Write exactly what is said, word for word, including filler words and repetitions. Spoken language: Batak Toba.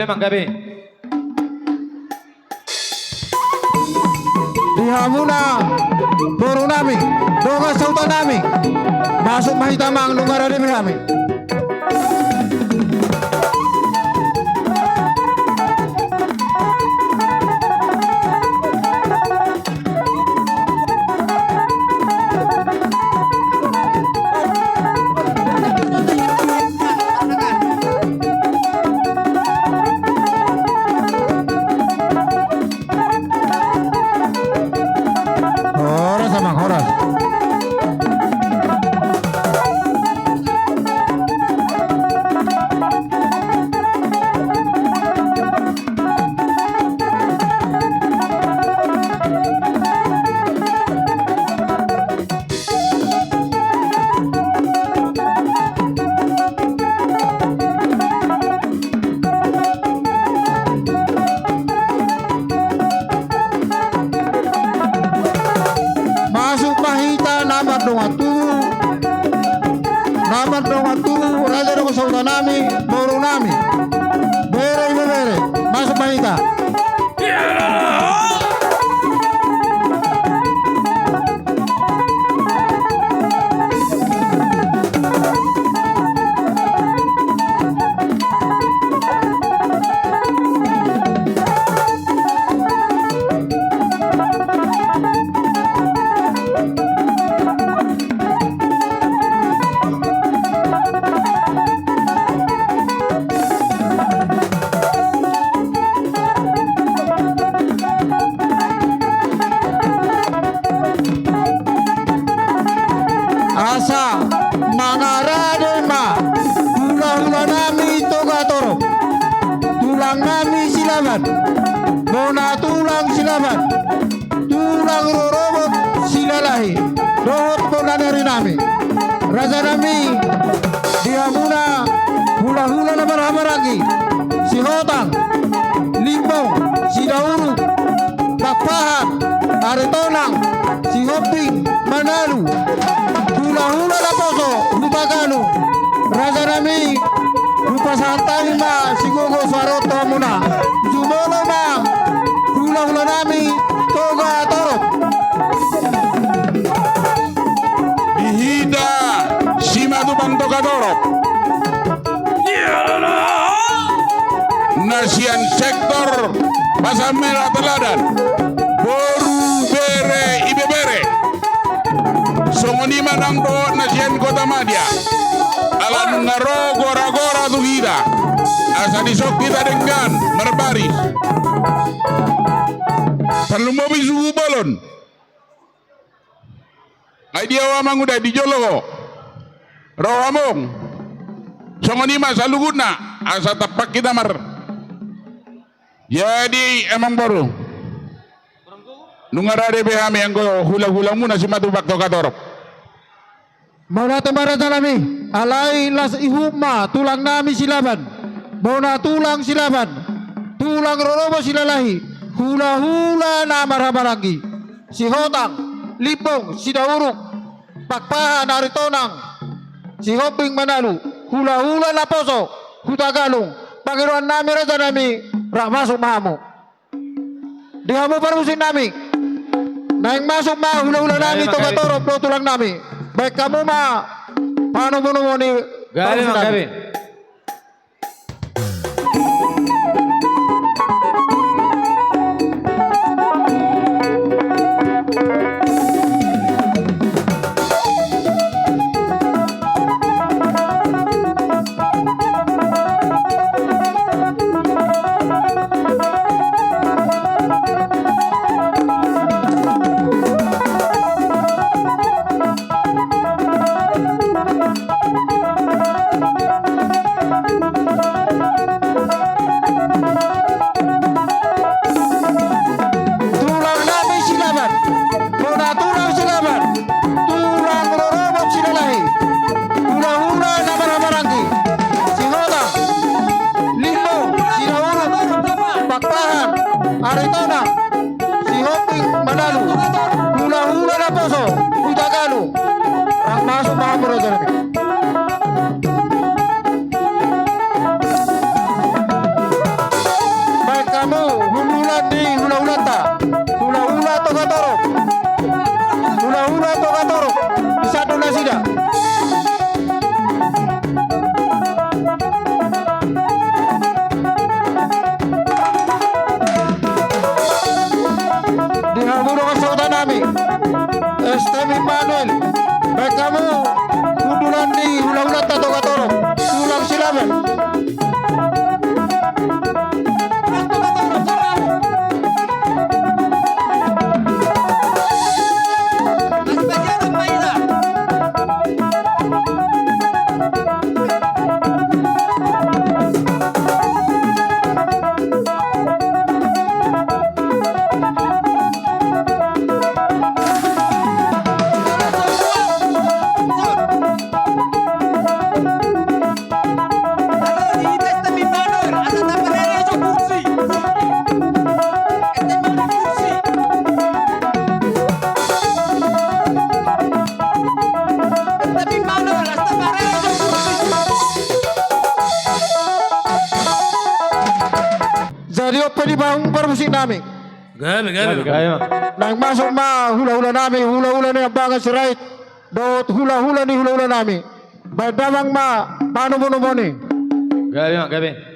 Emang gabe. Di hamuna borunami, dongan sahutanami, masuk ma hita amang, nunga rade be hami. Horas amang, horas. Masuk ma hita na mardongan tubu, na mardongan tubu, raja dongan sahutanami, borunami, bere ibebere, masuk ma hita. Asa mangarade ma hulahulanami Toga Torop, tulangnami Silaban, bona tulang Silaban, tulang rorobot Silalahi, dohot bona ni arinami. Rajanami, di hamuna hulahula na marhahamaranggi, Sihotang, Limbong, Sidauruk, Pakpahan, Aritonang, Sihombing, Manalu, hulahula naposo Hutagalung. Rajanami, hupasahat hami ma sigogo suara on tu hamuna. Jumolo ma hulahulanami Toga Torop. Di hita simatupang Toga Torop, na sian sektor Pasamela Teladan, boru, bere, ibebere. Songon i ma nang dohot na sian Kota Madya. Ala nunga ro goragora tu hita, asa dison hita denggan marbaris. Tarlumobi suhut bolon. Ai dia ho amang, uda di jolo ho. Ro amang. Songon i ma saluhutna, asa tampak hita mar. Jadi amang boru, nunga rade be hami anggo hulahulamuna simatupang Toga Torop. Mauliate ma rajanami, alai las ihut ma tulangnami Silaban, bona tulang Silaban, tulang rorobot Silalahi, hulahula na marhahamaranggi, Sihotang, Limbong, Sidauruk, Pakpahan, Aritonang, Sihombing, Manalu, hulahula naposo Hutagalung, pangidoannami rajanami, rap masuk ma hamu. Di hamu parmusiknami, naeng masuk ma hulahulanami Toga Torop dohot tulangnami. Baen hamu ma panomunomu ni parmusiknami. Tulangnami Silaban, bona tulang Silaban, tulang rorobot Silalahi, hulahula na marhahamaranggi, Sihotang, Limbong, Sidauruk, Pakpahan, Aritonang, Sihombing, Manalu, hulahula naposo Hutagalung. Rap masuk ma hamu rajanami. Hundulan ni hulahulanta. Hulahula Togatorop. Hulahula Togatorop. Di sandok nasida. Di hamu dongan sahuta nami, S T M Immanuel. Baen hamu hundulan ni hulahulanta Togatorop. Tulang Silaban. Jadi on pe di panggung parmusik nami. Gabe, gabe. Gabe, gabe. Naeng masuk ma hulahula nami, hulahula ni Ambangan Sirait. Dohot hulahula ni hulahula nami. Baen damang ma panomunomuon i. Gabe ma, gabe.